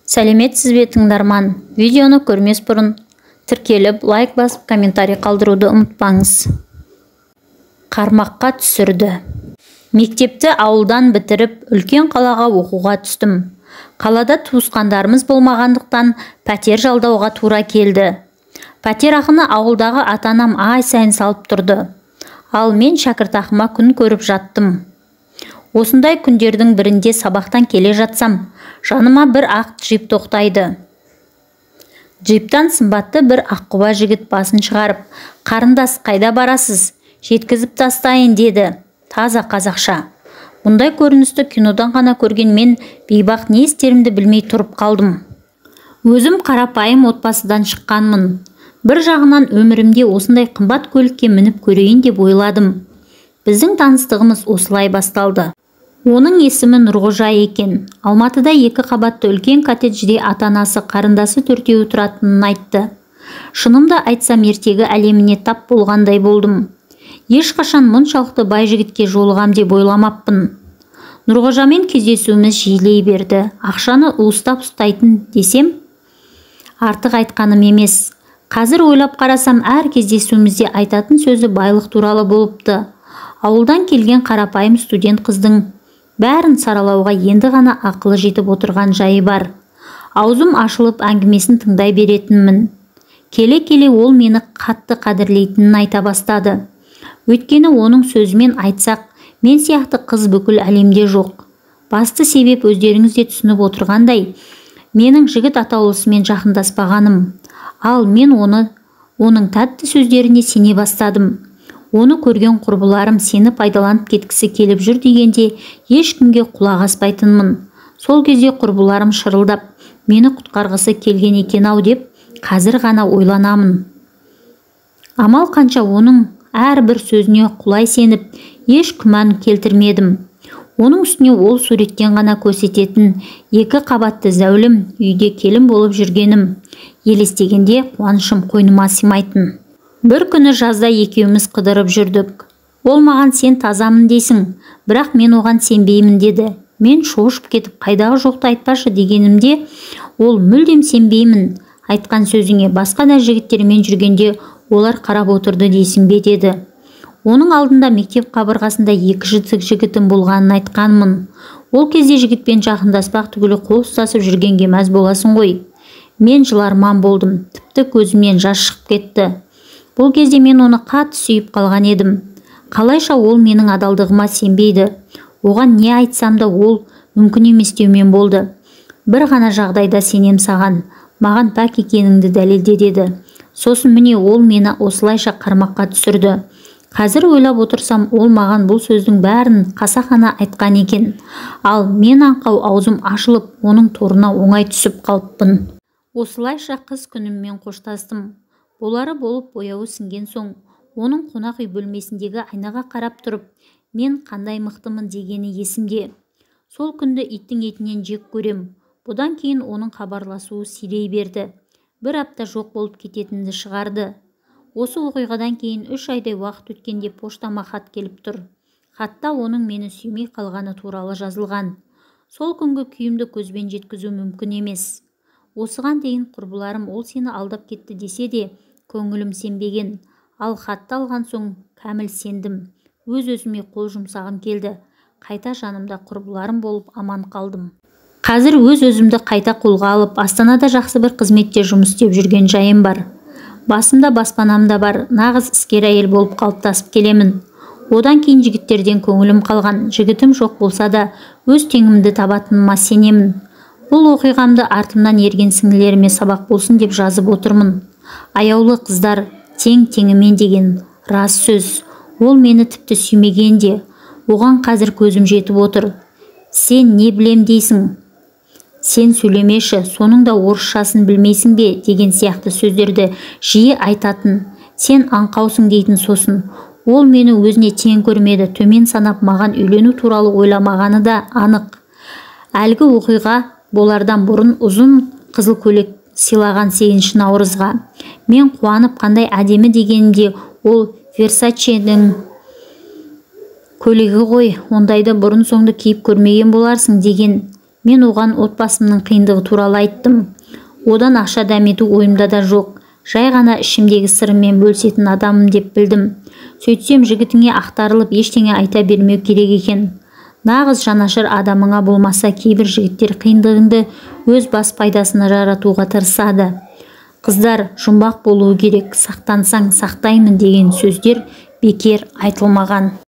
Сәлеметсіз бе, тыңдарман! Видеоны көрмес бұрын тіркеліп, лайк басып, комментарий қалдыруды ұмытпаңыз. Қармаққа түсірді. Мектепті ауылдан бітіріп, үлкен қалаға оқуға түстім. Қалада туысқандарымыз болмағандықтан пәтер жалдауға тура келді. Пәтер ақыны ауылдағы ата-анам ай сайын салып тұрды. Ал мен шәкіртақыма күн көріп жаттым. Осындай күндердің бірінде сабақтан келе жатсам, жаныма бір ақ джип тоқтайды. Джиптан сымбатты бір аққұба жігіт басын шығарып, «Қарындас, қайда барасыз? Жеткізіп тастайын», деді. Таза қазақша. Мұндай көріністі кинодан ғана көрген мен бейбақ не істерімді білмей тұрып қалдым. Өзім қарапайым отбасыдан шыққанмын. Бір жағынан өмірімде осындай қымбат көлікке мініп көрейін деп ойладым. Біздің таныстығымыз осылай басталды. Оның есімі Нұрғожа екен. Алматыда екі қабатты үлкен коттеджде ата-анасы, қарындасы төртеуі тұратынын айтты. Шынымды айтсам, ертегі әлеміне тап болғандай болдым. Ешқашан мұншалықты бай жігітке жолығам деп ойламаппын. Нұрғожамен кездесуіміз жиілей берді. Ақшаны уыстап ұстайтын десем, артық айтқаным емес. Қазір ойлап қарасам, әр кездесуімізде айтатын сөзі байлық туралы болыпты. Ауылдан келген қарапайым студент қыздың бәрін саралауға енді ғана ақылы жетіп отырған жайы бар. Аузым ашылып әңгімесін тыңдай беретінмін. Келе-келе ол мені қатты қадірлейтінін айта бастады. Өйткені оның сөзімен айтсақ, мен сияқты қыз бүкіл әлемде жоқ. Басты себеп өздеріңіз де түсініп отырғандай, менің жігіт атаулысымен жақындаспағаным. Ал мен оның тәтті сөздеріне сене бастадым. Оны көрген құрбыларым сені пайдаланып кеткісі келіп жүр дегенде ешкімге құлақ аспайтынмын. Сол кезде құрбыларым шырылдап, мені құтқарғысы келген екен-ау деп қазір ғана ойланамын. Амал қанша оның әрбір сөзіне құлай сеніп, еш күмән келтірмедім. Оның үстіне ол суреттен ғана көрсететін екі қабатты зәулім үйде келін болып жүргенім елестегенде қуанышым қойныма сыймайтын. Бір күні жазда екеуміз қыдырып жүрдік. Ол маған сен тазамын дейсің, бірақ мен оған сенбеймін деді. Мен шошып кетіп, қайдағы жоқты айтпашы дегенімде, ол мүлдем сенбеймін, айтқан сөзіңе, басқа да жігіттермен жүргенде олар қарап отырды дейсің бе деді. Оның алдында мектеп қабырғасында екі жігітім болғанын айтқанмын. Ол кезде жігітпен жақындаспақ түгілі қол ұстасып жүргенге мәз боласың ғой. Мен жыларман болдым, тіпті көзімнен жас шығып кетті. Бұл кезде мен оны қатты сүйіп қалған едім. Қалайша ол менің адалдығыма сенбейді. Оған не айтсам да ол мүмкін емес деумен болды. Бір ғана жағдайда сенем саған, маған пәк екеніңді дәлелде деді. Сосын міне ол мені осылайша қармаққа түсірді. Қазір ойлап отырсам, ол маған бұл сөздің бәрін қасақана айтқан екен. Ал мен аңқау аузым ашылып, оның торына оңай түсіп қалыппын. Осылайша қыз күніммен қоштастым. Болары болып бояуы сіңген соң, оның қонақ үй бөлмесіндегі айнаға қарап тұрып, мен қандай мықтымын дегені есімде. Сол күнді иттің етінен жек көрем. Бұдан кейін оның хабарласуы сирей берді. Бір апта жоқ болып кететінді шығарды. Осы оқиғадан кейін 3 айдай уақыт өткенде поштама хат келіп тұр. Хатта оның мені сүймей қалғаны туралы жазылған. Сол күнгі күйімді көзбен жеткізу мүмкін емес. Осыған дейін құрбыларым ол сені алдап кетті десе де, көңілім сенбеген. Ал хатты алған соң кәміл сендім. Өз-өзіме қол жұмсағым келді. Қайта жанымда құрбыларым болып аман қалдым. Қазір өз-өзімді қайта қолға алып, Астанада жақсы бір қызметте жұмыс істеп жүрген жайым бар. Басымда баспанам да бар, нағыз іскер әйел болып қалыптасып келемін. Одан кейін жігіттерден көңілім қалған, жігітім жоқ болса да өз теңімді табатыныма сенемін. Бұл оқиғамды артымнан ерген сіңілеріме сабақ болсын деп жазып отырмын. Аяулы қыздар тең теңімен деген рас сөз. Ол мені тіпті сүймеген де, оған қазір көзім жетіп отыр. Сен не білем дейсің? Сен сөйлемеші, соның да орысшасын білмейсің бе деген сияқты сөздерді жиі айтатын. Сен аңқаусың дейтін сосын. Ол мені өзіне тең көрмеді, төмен санап маған үйлену туралы ойламағаны да анық. Әлгі оқиға болардан бұрын ұзын қызыл көйлек сыйлаған 8 наурызға. Мен қуанып қандай әдемі дегенімде ол Версаченің көйлегі ғой, ондайды бұрын соңды киіп көрмеген боларсың деген. Мен оған отбасымның қиындығы туралы айттым. Одан ақша дәмету ойымда да жоқ. Жай ғана ішімдегі сырыммен бөлісетін адамым деп білдім. Сөйтсем, жігітіңе ақтарылып ештеңе айта бермеу керек екен. Нағыз жанашыр адамыңа болмаса, кейбір жігіттер қиындығыңды өз бас пайдасына жаратуға тырысады. Қыздар жұмбақ болуы керек, сақтансаң сақтаймын деген сөздер бекер айтылмаған.